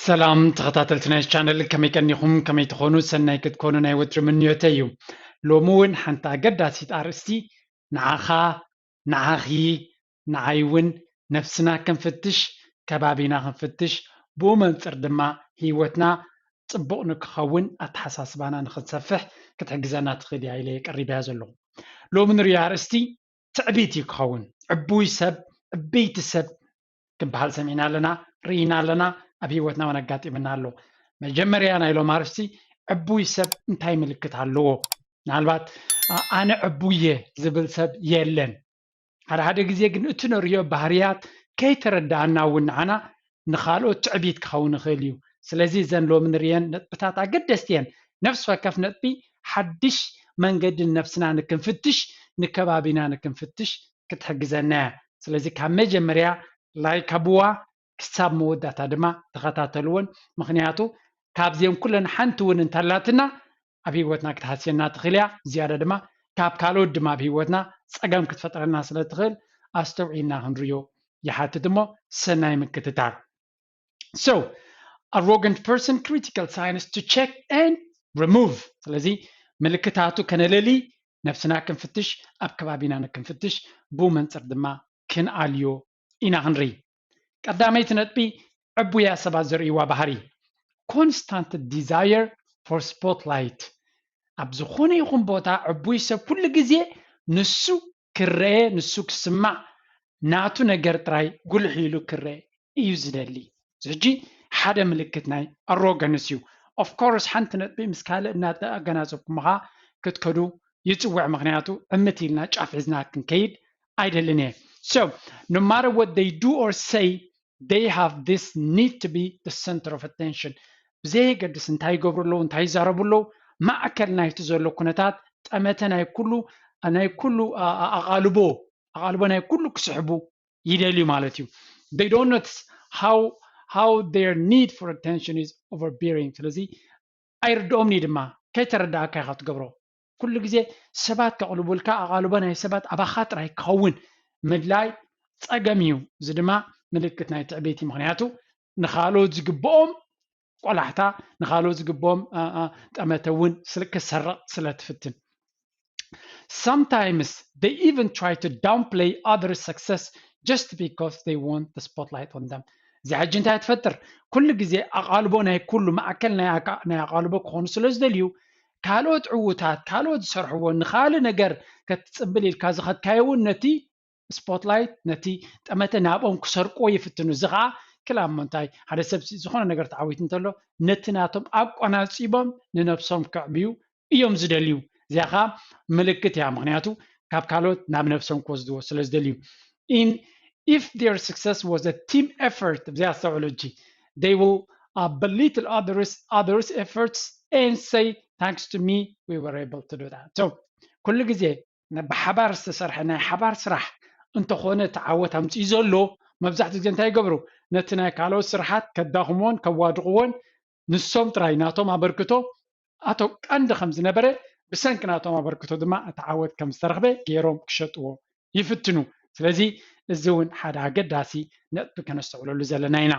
ሰላም ተኸታተልቲ ናይ ቻነል፣ ከመይ ቀኒኹም? ከመይ ትኾኑ? ሰናይ ክትኮኑ ናይ ወትሪ ምንዮተይ እዩ። ሎሚ እውን ሓንቲ ኣገዳሲት ኣርእስቲ ንዓኻ፣ ንዓኺ፣ ንዓይ እውን ነፍስና ክንፍትሽ፣ ከባቢና ክንፍትሽ፣ ብኡ መንፅር ድማ ህይወትና ፅቡቕ ንክኸውን ኣተሓሳስባና ንክንሰፍሕ ክትሕግዘና ትኽእል እያ ኢለ ቀሪበያ ዘለኹ። ሎሚ ንሪኦ ኣርእስቲ ትዕቢት እዩ ክኸውን። ዕቡይ ሰብ፣ ዕብይቲ ሰብ ክበሃል ሰሚዕና ኣለና፣ ርኢና ኣለና፣ ኣብ ህይወትና እውን ኣጋጢምና ኣሎ። መጀመርያ ናይ ሎም ኣርእስቲ ዕቡይ ሰብ እንታይ ምልክት ኣለዎ? ምናልባት ኣነ ዕቡየ ዝብል ሰብ የለን። ሓደ ሓደ ግዜ ግን እቲ ንሪኦ ባህርያት ከይተረዳኣና እውን ንዓና ንኻልኦት ትዕቢት ክኸውን ይኽእል እዩ። ስለዚ እዘን ሎሚ ንሪአን ነጥብታት ኣገደስቲ እየን። ነፍሲ ወከፍ ነጥቢ ሓድሽ መንገዲ ንነፍስና ንክንፍትሽ፣ ንከባቢና ንክንፍትሽ ክትሕግዘና እያ። ስለዚ ካብ መጀመርያ ላይክ ሃብዋ፣ ክሳብ መወዳእታ ድማ ተኸታተልወን። ምኽንያቱ ካብዚአን ኩለን ሓንቲ እውን እንተላትና ኣብ ህይወትና ክትሃስየና ትኽእል እያ። ዝያዳ ድማ ካብ ካልኦት ድማ ኣብ ህይወትና ፀገም ክትፈጥረና ስለ ትኽእል ኣስተውዒልና ክንሪኦ ይሓትት እሞ ሰናይ ምክትታል። So, arrogant person critical signs to check and remove። ስለዚ ምልክታቱ ከነለሊ፣ ነብስና ክንፍትሽ፣ ኣብ ከባቢና ንክንፍትሽ፣ ብኡ መንፅር ድማ ክንኣልዮ ኢና ክንርኢ። ቀዳመይቲ ነጥቢ፣ ዕቡያ ሰባት ዘርእይዋ ባህሪ፣ constant desire for spotlight። ኣብ ዝኾነ ይኹን ቦታ ዕቡይ ሰብ ኩሉ ግዜ ንሱ ክረአ፣ ንሱ ክስማዕ፣ ናቱ ነገር ጥራይ ጉልሕ ኢሉ ክረአ እዩ ዝደሊ። እዚ ሕጂ ሓደ ምልክት ናይ ኣሮጋንስ እዩ። Of course ሓንቲ ነጥቢ ምስ ካልእ እናተኣገናዘብኩምኻ ክትከዱ ይፅውዕ፣ ምኽንያቱ ዕምት ኢልና ጫፍ ሒዝና ክንከይድ ኣይደልን እየ። So no matter what they do or say, they have this need to be the center of attention። ብዘየገድስ እንታይ ይገብሩ ኣለዉ፣ እንታይ ይዛረቡ ኣለዉ፣ ማእከል ናይቲ ዘሎ ኩነታት፣ ጠመተ ናይ ኩሉ፣ ናይ ኩሉ ኣቓልቦ ኣቓልቦ ናይ ኩሉ ክስሕቡ ይደልዩ ማለት እዩ። They don't notice how how their need for attention is overbearing። ስለዚ ኣይርድኦምን እዩ ድማ፣ ከይተረዳእካ ኢኻ ትገብሮ። ኩሉ ግዜ ሰባት ከቕልቡልካ ኣቓልቦ ናይ ሰባት ኣባኻ ጥራይ ክኸውን ምድላይ ጸገም እዩ። እዚ ድማ ምልክት ናይ ትዕቢት እዩ። ምኽንያቱ ንኻልኦት ዝግብኦም ቆላሕታ፣ ንኻልኦት ዝግብኦም ጠመተ እውን ክሰርቕ ስለ ትፍትን። Sometimes they even try to downplay others' success just because they want the spotlight on them። እዚ ሕጂ እንታይ ትፈጥር? ኩሉ ግዜ ኣቓልቦ ናይ ኩሉ፣ ማእከል ናይ ኣቃ- ናይ ኣቓልቦ ክኾኑ ስለ ዝደልዩ፣ ካልኦት ዕዉታት፣ ካልኦት ዝሰርሕዎ፣ ንኻልእ ነገር ከትጽብል ኢልካ ዝኸድካዮ እውን ነቲ ስፖትላይት፣ ነቲ ጠመተ ናብኦም ክሰርቅዎ ይፍትኑ። እዚ ኸዓ ክላሞ እንታይ፣ ሓደ ሰብ ዝኾነ ነገር ተዓዊቱ እንተሎ ነቲ ናቶም ኣቆናጺቦም ንነብሶም ከዕብዩ እዮም ዝደልዩ። እዚኣ ከዓ ምልክት እያ፣ ምኽንያቱ ካብ ካልኦት ናብ ነብሶም ክወስድዎ ስለ ዝደልዩ። In if their success was a team effort፣ እዚኣ ኣስተውዕሉ ሕጂ፣ they will uh, belittle others others efforts and say, thanks to me we were able to do that። So ኩሉ ግዜ ብሓባር ዝተሰርሐ ናይ ሓባር ስራሕ እንተኾነ እቲ ዓወት ኣምፅኡ ዘሎ፣ መብዛሕትኡ ግዜ እንታይ ይገብሩ? ነቲ ናይ ካልኦት ስራሓት ከዳኽምዎን ከዋድቕዎን፣ ንሶም ጥራይ ናቶም ኣበርክቶ ኣቶ ቀንዲ ከም ዝነበረ፣ ብሰንኪ ናቶም ኣበርክቶ ድማ እቲ ዓወት ከም ዝተረኽበ ገይሮም ክሸጥዎ ይፍትኑ። ስለዚ እዚ እውን ሓደ ኣገዳሲ ነጥቢ ከነስተውዕለሉ ዘለና ኢና።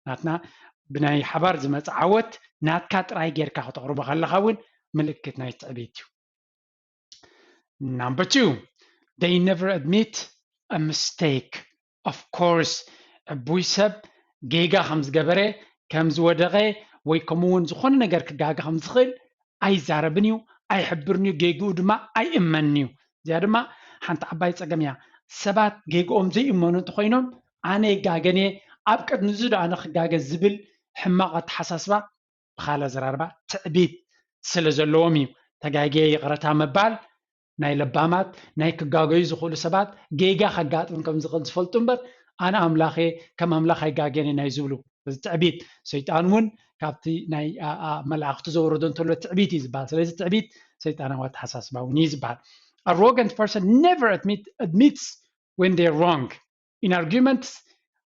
ናትና ብናይ ሓባር ዝመፀ ዓወት ናትካ ጥራይ ጌርካ ክተቕርቦ ከለኻ እውን ምልክት ናይ ትዕቢት እዩ። Number two, they never admit a mistake. Of course ዕቡይ ሰብ ጌጋ ከም ዝገበረ፣ ከም ዝወደቐ፣ ወይ ከምኡ እውን ዝኾነ ነገር ክጋገ ከም ዝኽእል ኣይዛረብን እዩ፣ ኣይሕብርን እዩ፣ ጌግኡ ድማ ኣይእመንን እዩ። እዚኣ ድማ ሓንቲ ዓባይ ጸገም እያ። ሰባት ጌግኦም ዘይእመኑ እንተኾይኖም፣ ኣነ ይጋገን እየ፣ ኣብ ቅድሚ እዚ ዶ ኣነ ክጋገ ዝብል ሕማቕ ኣተሓሳስባ፣ ብኻልእ ኣዘራርባ ትዕቢት ስለ ዘለዎም እዩ። ተጋግየ ይቕረታ ምባል ናይ ለባማት፣ ናይ ክጋገዩ ዝኽእሉ ሰባት፣ ጌጋ ከጋጥም ከም ዝኽእል ዝፈልጡ እምበር፣ ኣነ ኣምላኽ እየ፣ ከም ኣምላኽ ኣይጋገን እየ ናይ ዝብሉ። እዚ ትዕቢት። ሰይጣን እውን ካብቲ ናይ መላእኽቱ ዘውረዶ እንተሎ ትዕቢት እዩ ዝበሃል። ስለዚ ትዕቢት ሰይጣናዊ ኣተሓሳስባ እውን እዩ ዝበሃል። Arrogant person never admit admits when they're wrong in arguments።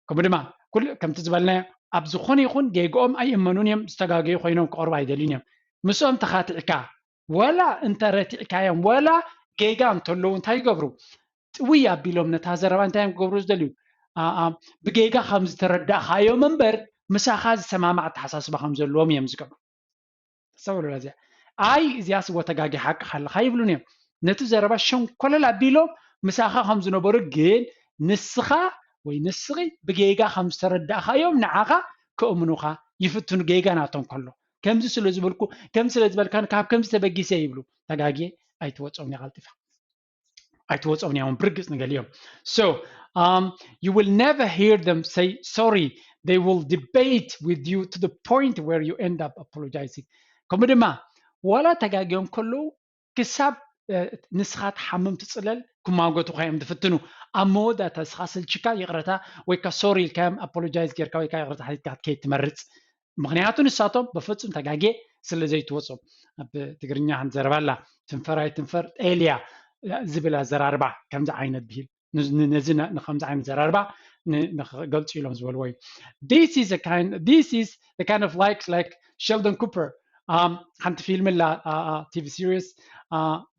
ከምኡ ድማ ኩሉ ከምቲ ዝበልናዮ፣ ኣብ ዝኾነ ይኹን ጌግኦም ኣይእመኑን እዮም። ዝተጋገዩ ኮይኖም ክቐርቡ ኣይደልዩን እዮም። ምስኦም ተኻቲዕካ፣ ወላ እንተ ረቲዕካዮም፣ ወላ ጌጋ እንተለዉ እንታይ ይገብሩ? ጥውይ ኣቢሎም ነታ ዘረባ እንታይ እዮም ክገብሩ ዝደልዩ? ብጌጋ ከም ዝተረዳእኻዮም እምበር ምሳኻ ዝሰማማዕ ኣተሓሳስባ ከም ዘለዎም እዮም ዝገብሩ። ተስተውዕሉላ እዚኣ። ኣይ እዚኣስ እወ ተጋጊኻ ሓቅኻ ኣለኻ ይብሉን እዮም። ነቲ ዘረባ ሸንኮለል ኣቢሎም ምሳኻ ከም ዝነበሩ ግን ንስኻ ወይ ንስኺ ብጌጋ ከም ዝተረዳእኻዮም ንዓኻ ከእምኑኻ ይፍትኑ። ጌጋ ናቶም ከሎ ከምዚ ስለ ዝበልኩ ከምዚ ስለ ዝበልካን ካብ ከምዚ ተበጊሰ ይብሉ። ተጋግየ ኣይትወፅኦም እያ ቀልጢፋ። ኣይትወፅኦም እዮም ብርግፅ ንገሊኦም። So um, you will never hear them say sorry. They will debate with you to the point where you end up apologizing. ከምኡ ድማ ዋላ ተጋጊዮም ከለዉ ክሳብ ንስኻ ትሓምም ትፅለል ክማጎቱኻ እዮም ዝፍትኑ። ኣብ መወዳእታ ንስኻ ስልችካ ይቕረታ ወይ ካ ሶሪ ኢልካዮም ኣፖሎጃይዝ ጌርካ ወይ ካ ይቕረታ ሓቲትካ ክትከይድ ትመርፅ። ምክንያቱ ንሳቶም በፍፁም ተጋጌ ስለ ዘይትወፅኦም ኣብ ትግርኛ ሓንቲ ዘረባ ኣላ ትንፈር ኣይትንፈር ጤልያ ዝብል ኣዘራርባ ከምዚ ዓይነት ብሂል ነዚ ንከምዚ ዓይነት ዘራርባ ንክገልፁ ኢሎም ዝበልዎ እዩ። This is a kind this is the kind of like like Sheldon Cooper ሓንቲ ፊልም ላ ቲቪ ሲሪስ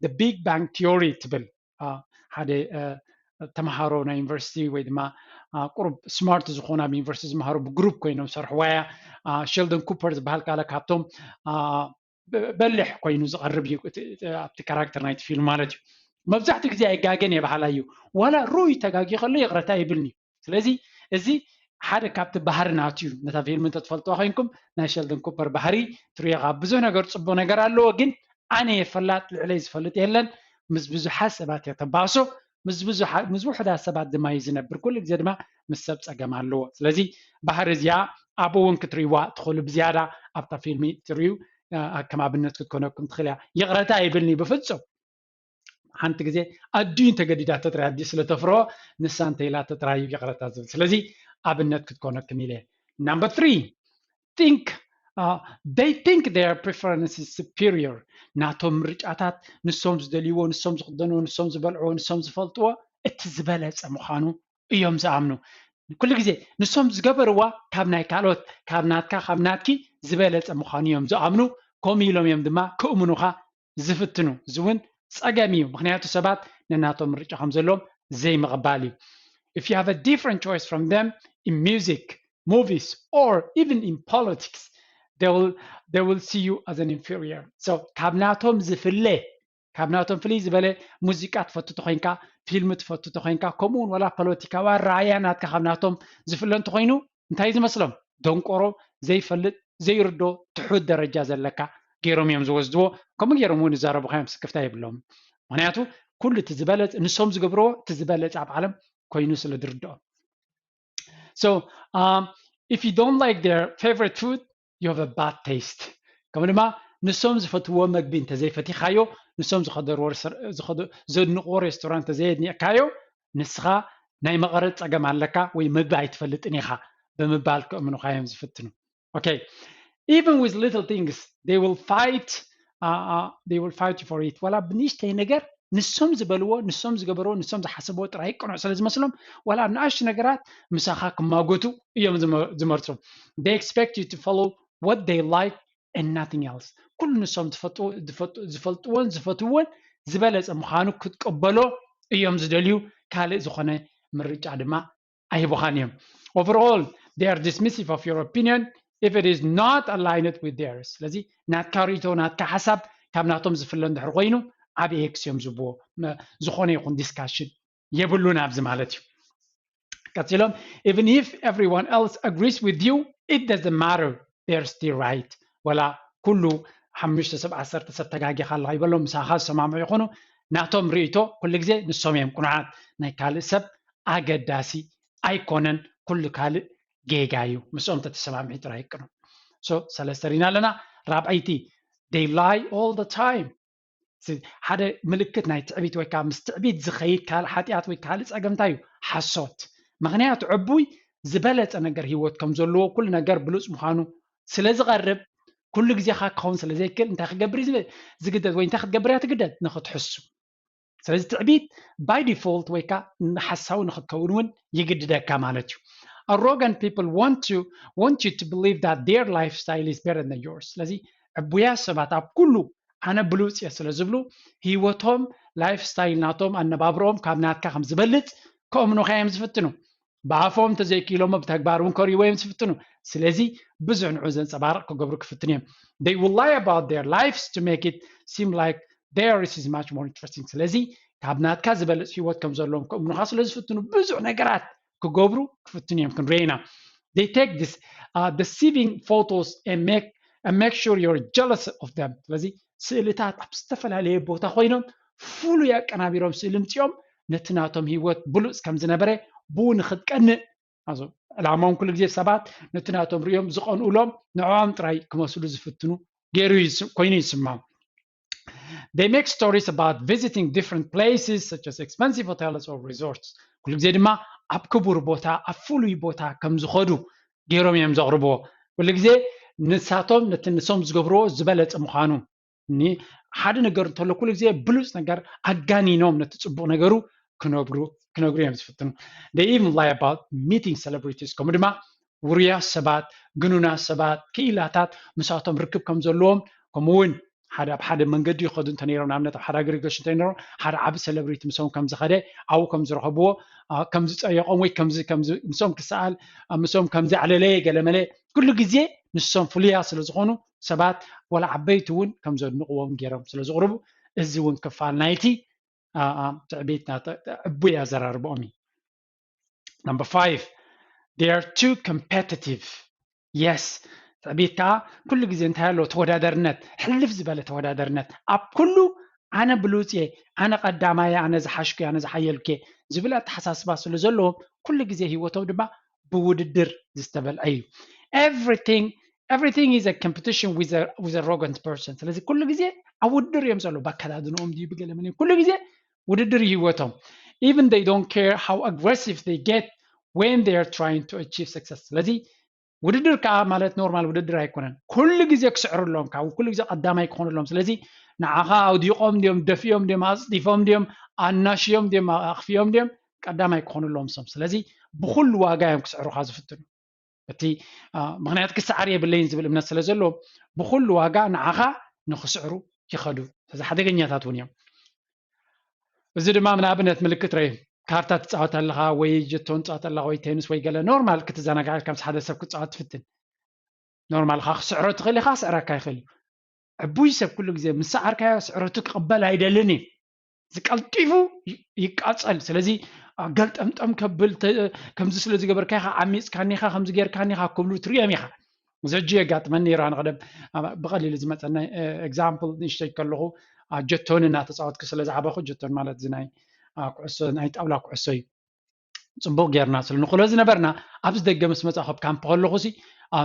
The Big Bang Theory ትብል ሓደ ተምሃሮ ናይ ዩኒቨርሲቲ ወይ ድማ ቁሩብ ስማርት ዝኾኑ ኣብ ዩኒቨርሲቲ ዝምሃሩ ብግሩፕ ኮይኖም ዝሰርሕዋ እያ። ሸልደን ኩፐር ዝበሃል ካለ ካብቶም በሊሕ ኮይኑ ዝቐርብ እዩ ኣብቲ ካራክተር ናይቲ ፊልም ማለት እዩ። መብዛሕትኡ ግዜ ኣይጋገን እየ በሃላይ እዩ። ዋላ ሩይ ተጋጊ ከሎ ይቕረታ ይብልኒ እዩ። ስለዚ እዚ ሓደ ካብቲ ባህሪ ናቱ እዩ። ነታ ፊልም እንተትፈልጥዋ ኮይንኩም ናይ ሸልደን ኩፐር ባህሪ ትሪኦ ካብ ብዙሕ ነገር ፅቡቅ ነገር ኣለዎ፣ ግን ኣነ የፈላጥ ልዕለይ ዝፈልጥ የለን። ምስ ብዙሓት ሰባት እየ ተባእሶ። ምስ ውሑዳት ሰባት ድማ እዩ ዝነብር። ኩሉ ግዜ ድማ ምስ ሰብ ፀገም ኣለዎ። ስለዚ ባህሪ እዚኣ ኣብኡ እውን ክትርእይዋ ትኽእሉ። ብዝያዳ ኣብታ ፊልሚ ትርእዩ ከም ኣብነት ክትኮነኩም ትኽእል እያ። ይቕረታ ይብልኒ ብፍፁም። ሓንቲ ግዜ ኣዲኡ እንተገዲዳ ተጥራይ ኣዲኡ ስለ ተፍርሆ ንሳ እንተ ኢላ ተጥራይ ይቕረታ ዝብል። ስለዚ ኣብነት ክትኮነኩም ኢለ። Number three, think they think their preference is superior. ናቶም ምርጫታት ንሶም ዝደልይዎ፣ ንሶም ዝኽደንዎ፣ ንሶም ዝበልዕዎ፣ ንሶም ዝፈልጥዎ እቲ ዝበለፀ ምዃኑ እዮም ዝኣምኑ። ኩሉ ግዜ ንሶም ዝገበርዋ ካብ ናይ ካልኦት ካብ ናትካ ካብ ናትኪ ዝበለፀ ምዃኑ እዮም ዝኣምኑ። ከምኡ ኢሎም እዮም ድማ ክእምኑኻ ዝፍትኑ። እዚ እውን ፀገም እዩ፣ ምክንያቱ ሰባት ነናቶም ምርጫ ከም ዘለዎም ዘይምቕባል እዩ። If you have a different choice from them in music, movies, or even in politics, they will, they will see you as an inferior. So ካብ ናቶም ዝፍለ ካብ ናቶም ፍልይ ዝበለ ሙዚቃ ትፈቱ ተኮይንካ፣ ፊልም ትፈቱ ተኮይንካ፣ ከምኡ እውን ዋላ ፖለቲካዊ ኣረኣእያ ናትካ ካብ ናቶም ዝፍለ እንተኮይኑ እንታይ ዝመስሎም? ደንቆሮ፣ ዘይፈልጥ፣ ዘይርዶ፣ ትሑት ደረጃ ዘለካ ገይሮም እዮም ዝወስድዎ። ከምኡ ገይሮም እውን ይዛረቡካ እዮም፣ ስክፍታ የብሎም። ምክንያቱ ኩሉ እቲ ዝበለፀ ንሶም ዝገብርዎ እቲ ዝበለፀ ኣብ ዓለም ኮይኑ ስለ ዝርድኦም። So um, if you don't like their favorite food, you have a bad taste. ከምኡ ድማ ንሶም ዝፈትዎ መግቢ እንተዘይፈቲኻዮ፣ ንሶም ዝኸደርዎ ዘድንቕዎ ሬስቶራንት እንተዘየድኒቕካዮ፣ ንስኻ ናይ መቐረት ፀገም ኣለካ ወይ መግቢ ኣይትፈልጥን ኢኻ ብምባል ከእምኑኻ እዮም ዝፍትኑ። Okay, even with little things they will fight uh, uh, they will fight you for it. ዋላ ብንእሽተይ ነገር ንሶም ዝበልዎ ንሶም ዝገበርዎ ንሶም ዝሓሰብዎ ጥራይ ቅኑዕ ስለ ዝመስሎም ዋላ ኣብ ንኣሽቱ ነገራት ምሳኻ ክማጎቱ እዮም ዝመርፁ። They expect you to follow what they like and nothing else. ኩሉ ንሶም ዝፈልጥዎን ዝፈትውዎን ዝበለፀ ምዃኑ ክትቀበሎ እዮም ዝደልዩ። ካልእ ዝኾነ ምርጫ ድማ ኣይህቡኻን እዮም። Overall they are dismissive of your opinion if it is not aligned with theirs. ስለዚ ናትካ ርእይቶ ናትካ ሓሳብ ካብ ናቶም ዝፍለ እንድሕር ኮይኑ ዓብዪ ኤክስ እዮም ዝብዎ። ዝኾነ ይኹን ዲስካሽን የብሉን ኣብዚ ማለት እዩ። ቀፂሎም even if everyone else agrees with you it doesn't matter, they're still right. ወላ ኩሉ ሓሙሽተ ሰብ ዓሰርተ ሰብ ተጋጊኻ ኣለኻ ይበሎም ምሳኻ ዝሰማምዑ ይኾኑ። ናቶም ርእይቶ ኩሉ ግዜ ንሶም እዮም ቅኑዓት። ናይ ካልእ ሰብ ኣገዳሲ ኣይኮነን። ኩሉ ካልእ ጌጋ እዩ። ምስኦም ተተሰማምዒ ጥራይ ይቅኑ። So ሰለስተ ሪና ኣለና። ራብዐይቲ they lie all the time. ሓደ ምልክት ናይ ትዕቢት ወይ ከዓ ምስ ትዕቢት ዝኸይድ ካልእ ሓጢኣት ወይ ካልእ ፀገምታ እዩ ሓሶት። ምክንያቱ ዕቡይ ዝበለፀ ነገር ህይወት ከም ዘለዎ ኩሉ ነገር ብሉፅ ምዃኑ ስለ ዝቐርብ ኩሉ ግዜ ካ ክኸውን ስለ ዘይክእል እንታይ ክገብር እዩ ዝግደድ ወይ እንታይ ክትገብር እያ ትግደድ ንክትሕሱ። ስለዚ ትዕቢት by default ወይ ከዓ ሓሳዊ ንክትከውን እውን ይግድደካ ማለት እዩ። Arrogant people want to want you to believe that their lifestyle is better than yours. ስለዚ ዕቡያት ሰባት ኣብ ኩሉ ኣነ ብሉፅ እየ ስለ ዝብሉ ህይወቶም ላይፍ ስታይል ናቶም ኣነባብርኦም ካብ ናትካ ከም ዝበልፅ ከእምኑካ እዮም ዝፍትኑ። ብኣፎም እንተዘይክኢሎሞ ብተግባር እውን ከርእይዎ እዮም ዝፍትኑ። ስለዚ ብዙሕ ንዑ ዘንፀባርቕ ክገብሩ ክፍትኑ እዮም። They will lie about their lives to make it seem like theirs is much more interesting። ስለዚ ካብ ናትካ ዝበለፅ ህይወት ከም ዘለዎም ከእምኑኻ ስለ ዝፍትኑ ብዙሕ ነገራት ክገብሩ ክፍትኑ እዮም ክንርኢ ኢና። They take this uh, deceiving photos and make and make sure you're jealous of them። ስለዚ ስእልታት ኣብ ዝተፈላለየ ቦታ ኮይኖም ፍሉይ ኣቀናቢሮም ስእሊ ምፅኦም ነቲ ናቶም ህይወት ብሉፅ ከም ዝነበረ ብኡ ንክትቀንእ ኣዞ ዕላማኦም ኩሉ ግዜ ሰባት ነቲ ናቶም ሪኦም ዝቐንኡሎም ንዕኦም ጥራይ ክመስሉ ዝፍትኑ ገይሩ ኮይኑ ይስምዖም። They make stories about visiting different places such as expensive hotels or resorts። ኩሉ ግዜ ድማ ኣብ ክቡር ቦታ ኣብ ፍሉይ ቦታ ከም ዝኸዱ ገይሮም እዮም ዘቕርብዎ። ኩሉ ግዜ ንሳቶም ነቲ ንሶም ዝገብርዎ ዝበለፀ ምዃኑ ሓደ ነገር እንተሎ ኩሉ ግዜ ብሉፅ ነገር ኣጋኒኖም ነቲ ፅቡቅ ነገሩ ክነግሩ ክነግሩ እዮም ዝፍትኑ። They even lie about meeting celebrities። ከምኡ ድማ ውሩያት ሰባት፣ ግኑናት ሰባት፣ ክኢላታት ምሳቶም ርክብ ከም ዘለዎም ከምኡ እውን ሓደ ኣብ ሓደ መንገዲ ይኸዱ እንተነይሮም ንኣብነት ኣብ ሓደ ሃገር ይገሹ እንተነይሮም ሓደ ዓቢ ሰለብሪቲ ምሶም ከም ዝኸደ ኣብኡ ከም ዝረኸብዎ ከም ዝፀየቖም ወይ ምስኦም ክሰኣል ምስኦም ከም ዘዕለለየ ገለመለ ኩሉ ግዜ ንሶም ፍሉያት ስለ ዝኾኑ ሰባት ዋላ ዓበይቲ እውን ከም ዘድንቕዎም ገይሮም ስለ ዝቕርቡ እዚ እውን ክፋል ናይቲ ትዕቢት ዕቡይ ኣዘራርብኦም እዩ። Number five, they are too competitive. Yes, ትዕቢት ከዓ ኩሉ ግዜ እንታይ ኣሎ ተወዳደርነት ሕልፍ ዝበለ ተወዳደርነት ኣብ ኩሉ ኣነ ብሉፅ እየ ኣነ ቀዳማየ ኣነ ዝሓሽኩ ኣነ ዝሓየልኩ ዝብል ኣተሓሳስባ ስለ ዘለዎም ኩሉ ግዜ ህይወቶም ድማ ብውድድር ዝተበልዐ እዩ። Everything everything is a competition with a, with arrogant person። ስለዚ ኩሉ ግዜ ኣብ ውድድር እዮም ዘለዉ። በከዳድንኦም ድዩ ብገለ መን ኩሉ ግዜ ውድድር እዩ ህይወቶም። Even they don't care how aggressive they get when they are trying to achieve success። ስለዚ ውድድር ከዓ ማለት ኖርማል ውድድር ኣይኮነን። ኩሉ ግዜ ክስዕሩ ኣለዎም ካብ ኩሉ ግዜ ቀዳማይ ክኾኑ ኣለዎም። ስለዚ ንዓኻ ኣውዲቖም ድዮም ደፊኦም ድዮም ኣፅዲፎም ድዮም ኣናሽዮም ድዮም ኣኽፊኦም ድዮም ቀዳማይ ክኾኑ ኣለዎም ሶም። ስለዚ ብኩሉ ዋጋ እዮም ክስዕሩኻ ዝፍትኑ። እቲ ምክንያቱ ክሰዓር የብለይን ዝብል እምነት ስለ ዘለዎ ብኩሉ ዋጋ ንዓኻ ንክስዕሩ ይኸዱ። እዚ ሓደገኛታት እውን እዮም። እዚ ድማ ንኣብነት ምልክት ርእ ካርታ ትፃወት ኣለኻ ወይ ጀቶን ትፃወት ኣለኻ ወይ ቴኒስ ወይ ገለ ኖርማል ክትዘናጋዕ ኢልካ ምስ ሓደ ሰብ ክትፃወት ትፍትን ኖርማል ካ ክስዕሮ ትኽእል ኢኻ ክስዕረካ ይኽእል እዩ። ዕቡይ ሰብ ኩሉ ግዜ ምስ ሰዓርካዮ ስዕረቱ ክቕበል ኣይደልን እዩ። ዝቀልጢፉ ይቃፀል። ስለዚ ገልጠምጠም ከብል ከምዚ ስለ ዝገበርካ ኢኻ ዓሚፅካኒ ኢኻ ከምዚ ጌርካኒ ኢኻ ክብሉ ትሪኦም ኢኻ። እዚ ሕጂ የጋጥመኒ ነይሩ ኣነ ቀደም ብቐሊሉ ዝመፀና ኤግዛምፕል ንእሽተይ ከለኹ ጀቶኒ እናተፃወትኩ ስለ ዝዓበኹ ጀቶኒ ማለት እዚ ናይ ኩዕሶ ናይ ጣውላ ኩዕሶ እዩ። ፅቡቅ ጌርና ስለ ንኽእሎ ዝነበርና ኣብዚ ደገ ምስ መፃኹ ኣብ ካምፕ ከለኹ ሲ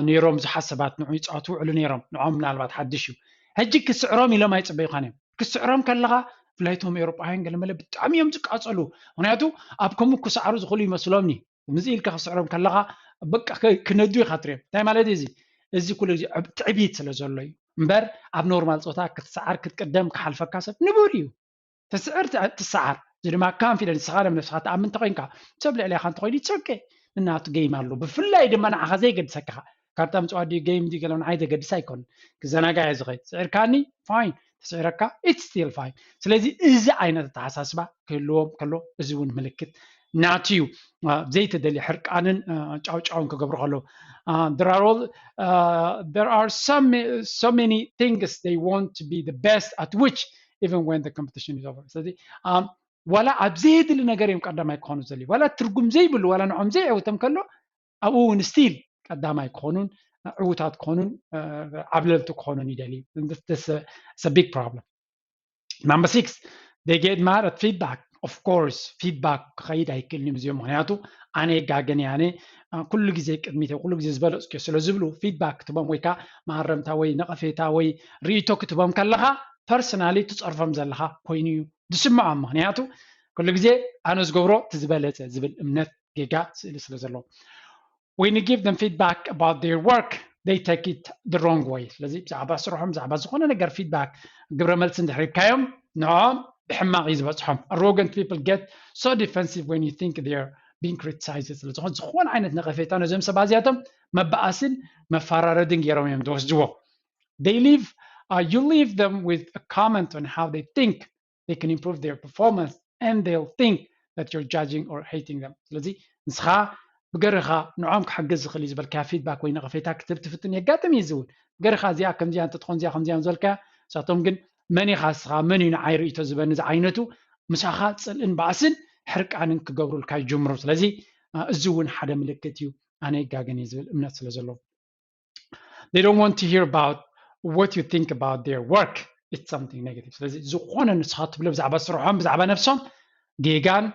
ነይሮም ብዙሓት ሰባት ንዑ ይፃወቱ ውዕሉ ነይሮም። ንዖም ምናልባት ሓድሽ እዩ ሕጂ ክስዕሮም ኢሎም ኣይፅበዩኻን እዮም። ክስዕሮም ከለኻ ብፍላይ ቶም ኤውሮጳውያን ገለመለ ብጣዕሚ እዮም ዝቃፀሉ። ምክንያቱ ኣብ ከምኡ ክሰዕሩ ዝኽእሉ ይመስሎም ኒ ምዚ ኢልካ ክስዕሮም ከለኻ በቃ ክነዱ ኢኻ ትሪኦም። እንታይ ማለት እዚ እዚ ኩሉ ግዜ ትዕቢት ስለ ዘሎ እዩ እምበር ኣብ ኖርማል ፆታ ክትሰዓር ክትቅደም ክሓልፈካ ሰብ ንቡር እዩ። ትስዕር ትሰዓር እዚ ድማ ካንፊደንስ ንስኻ ነብስኻ ትኣምን እንተኮይንካ ሰብ ልዕሊኻ እንተኮይኑ it's okay። እናቱ ጌም ኣሎ ብፍላይ ድማ ንዓኻ ዘየገድሰካ ካርታ ምፅዋት ድዩ ጌም ድዩ ገለ ንዓይ ዘገድስ ኣይኮን ክዘናጋ እየ ዝኸይድ ስዒርካኒ fine ተስዒረካ it's still fine። ስለዚ እዚ ዓይነት ኣተሓሳስባ ክህልዎም ከሎ እዚ እውን ምልክት ናቱ እዩ። ዘይተደልየ ሕርቃንን ጫውጫውን ክገብሩ ከለዉ there are all uh, there are some so many things they want to be the best at which even when the competition is over። ስለዚ ዋላ ኣብ ዘየድሊ ነገር እዮም ቀዳማይ ክኾኑ ዘልዩ ዋላ ትርጉም ዘይብሉ ዋላ ንዖም ዘይዕውቶም ከሎ ኣብኡ እውን still ቀዳማይ ክኾኑን ዕዉታት ክኾኑን ዓብለልቲ ክኾኑን ይደልዩ። Big problem። Number six, they get mad at feedback. Of course feedback ክኸይድ ኣይክእልን እዮም እዚኦም ምክንያቱ ኣነ የጋገን ኣነ ኩሉ ግዜ ቅድሚት ኩሉ ግዜ ዝበለፅኩ ስለ ዝብሉ feedback ትቦም ወይ ከዓ ማረምታ ወይ ነቐፌታ ወይ ርእቶ ክትቦም ከለኻ personally ትፀርፎም ዘለኻ ኮይኑ እዩ ዝስምዖም። ምክንያቱ ኩሉ ግዜ ኣነ ዝገብሮ እቲ ዝበለፀ ዝብል እምነት ጌጋ ስእሊ ስለ ዘለዎ When you give them feedback about their work they take it the wrong way። ስለዚ ብዛዕባ ስርሖም ብዛዕባ ዝኾነ ነገር feedback ግብረ መልሲ እንድሕር ሂብካዮም ንዕኦም ብሕማቕ እዩ ዝበፅሖም። Arrogant people get so defensive when you think they are being criticized። ስለዝኾነ ዝኾነ ዓይነት ነቐፌታ ነዞም ሰባት እዚኣቶም መበኣስን መፈራረድን ገይሮም እዮም ዝወስድዎ። They leave uh, you leave them with a comment on how they think they can improve their performance and they'll think that you're judging or hating them። ስለዚ ንስኻ ብገርኻ ንዖም ክሕግዝ ዝኽእል እዩ ዝበልካዮ ፊድባክ ወይ ነቐፌታ ክትህብ ትፍትን የጋጥም እዩ። እዚ እውን ብገርኻ እዚኣ ከምዚኣ እንተትኾን እዚኣ ከምዚኣ ዝበልካያ ንሳቶም ግን መን ኢኻ እስኻ መን እዩ ንዓይ ርእይቶ ዝበኒ ዝዓይነቱ ምሳኻ ፅልእን ባእስን ሕርቃንን ክገብሩልካ ይጅምሩ። ስለዚ እዚ እውን ሓደ ምልክት እዩ ኣነ ይጋገን እዩ ዝብል እምነት ስለ ዘለዎ they don't want to hear about what you think about their work. It's something negative. ስለዚ ዝኾነ ንስኻ ትብሎ ብዛዕባ ስርሖም ብዛዕባ ነብሶም ጌጋን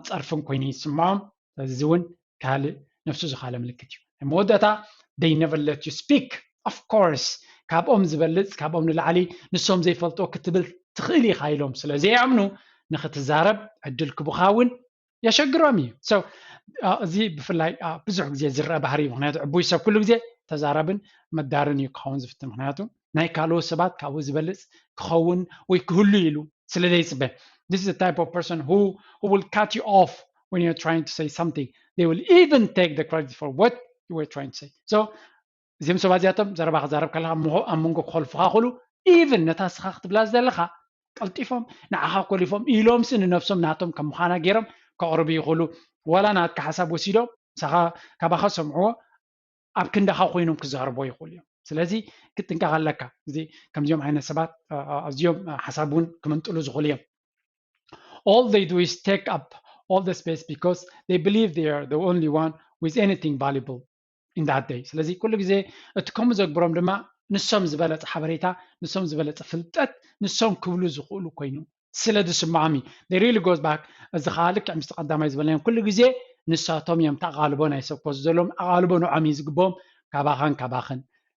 ፀርፍን ኮይኑ ይስምዖም። ስለዚ እዚ እውን ካልእ ነብሱ ዝኻለ ምልክት እዩ። ናይ መወዳእታ they never let you speak. Of course ካብኦም ዝበልፅ ካብኦም ንላዕሊ ንሶም ዘይፈልጥዎ ክትብል ትኽእል ኢኻ ኢሎም ስለ ዘይኣምኑ ንኽትዛረብ ዕድል ክቡኻ እውን የሸግሮም እዩ። So እዚ ብፍላይ ብዙሕ ግዜ ዝረአ ባህሪ እዩ። ምክንያቱ ዕቡይ ሰብ ኩሉ ግዜ ተዛራብን መዳርን እዩ ክኸውን ዝፍትን። ምክንያቱ ናይ ካልኦት ሰባት ካብኡ ዝበልፅ ክኸውን ወይ ክህሉ ኢሉ ስለ ዘይፅበ this is the type of person who who will cut you off when you're trying to say something. They will even take the credit for what you were trying to say. So እዚም ሰባት እዚኣቶም ዘረባ ክዛረብ ከለካ ኣብ መንጎ ክኸልፉካ ክሉ even ነታ ስኻ ክትብላ ዘለካ ቀልጢፎም ንዓኻ ኮሊፎም ኢሎምሲ ንነብሶም ናቶም ከም ምዃና ገይሮም ከቕርቡ ይኽእሉ። ዋላ ናትካ ሓሳብ ወሲዶም ሳኻ ካባኻ ሰምዕዎ ኣብ ክንዳኻ ኮይኖም ክዛረቦ ይኽእሉ እዮም። ስለዚ ክትጥንቀቕ ኣለካ። እዚ ከምዚኦም ዓይነት ሰባት ኣዝዮም ሓሳብ እውን ክምንጥሉ ዝኽእሉ እዮም። All they do is take up all the space because they believe they are the only one with anything valuable in that day. ስለዚ ኩሉ ግዜ እቲ ከምኡ ዘግብሮም ድማ ንሶም ዝበለፀ ሓበሬታ ንሶም ዝበለፀ ፍልጠት ንሶም ክብሉ ዝኽእሉ ኮይኑ ስለ ዝስምዖም እዩ። They really goes back እዚ ከዓ ልክዕ ምስቲ ቀዳማይ ዝበለዮም ኩሉ ግዜ ንሳቶም እዮም ተቓልቦ ናይ ሰብ ኮዝ ዘለዎም ኣቓልቦ ንዖም እዩ ዝግብኦም ካባኻን ካባኽን።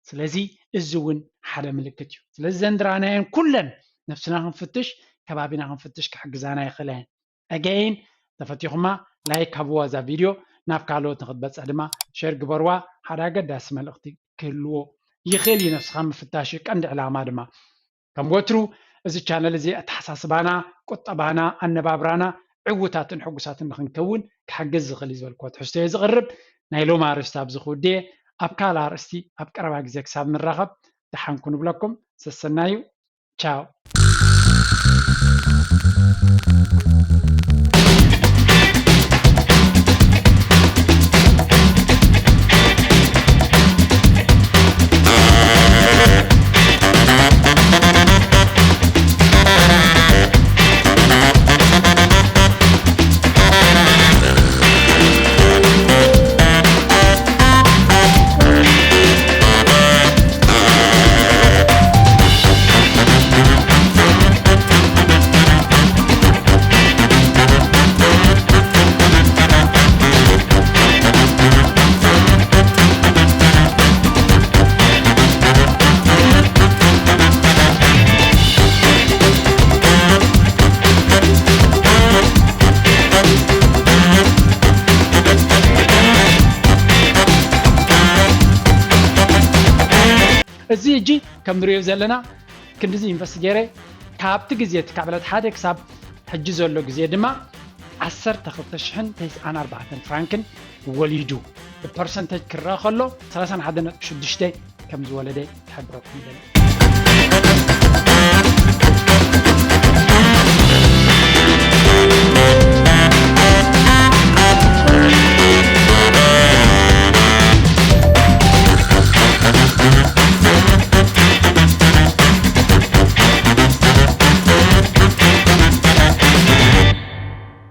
ስለዚ እዚ እውን ሓደ ምልክት እዩ። ስለዚ ዘንድራናየን ኩለን ነብስና ክንፍትሽ ከባቢና ክንፍትሽ ክሕግዛና ይኽእለን። Again ተፈቲኹማ ላይክ ሃብዋ እዛ ቪድዮ ናብ ካልኦት ንክትበፅሕ ድማ ሸር ግበርዋ። ሓደ ኣገዳሲ መልእኽቲ ክህልዎ ይኽእል እዩ። ነብስኻ ምፍታሽ እዩ ቀንዲ ዕላማ ድማ። ከም ወትሩ እዚ ቻነል እዚ ኣተሓሳስባና፣ ቁጠባና፣ ኣነባብራና ዕውታትን ሕጉሳትን ንክንከውን ክሕግዝ ዝኽእል እዩ ዝበልክዎ ትሕዝቶ እየ ዝቕርብ። ናይ ሎም ኣርእስቲ ኣብዚ ክውድየ ኣብ ካልእ ኣርእስቲ ኣብ ቀረባ ግዜ ክሳብ ንራኸብ ደሓንኩ ንብለኩም። ሰሰናዩ። ቻው። እዚ ሕጂ ከም ንሪኦ ዘለና ክንድዚ ኢንቨስት ገይረ ካብቲ ግዜ እቲ ካብ ዕለት ሓደ ክሳብ ሕጂ ዘሎ ግዜ ድማ ዓሰርተ ክልተ ሽሕን ተስዓን ኣርባዕተን ፍራንክን ወሊዱ ብፐርሰንተጅ ክረአ ከሎ ሰላሳን ሓደ ነጥቢ ሽዱሽተ ከም ዝወለደ ክሕብረኩም ይደሊ።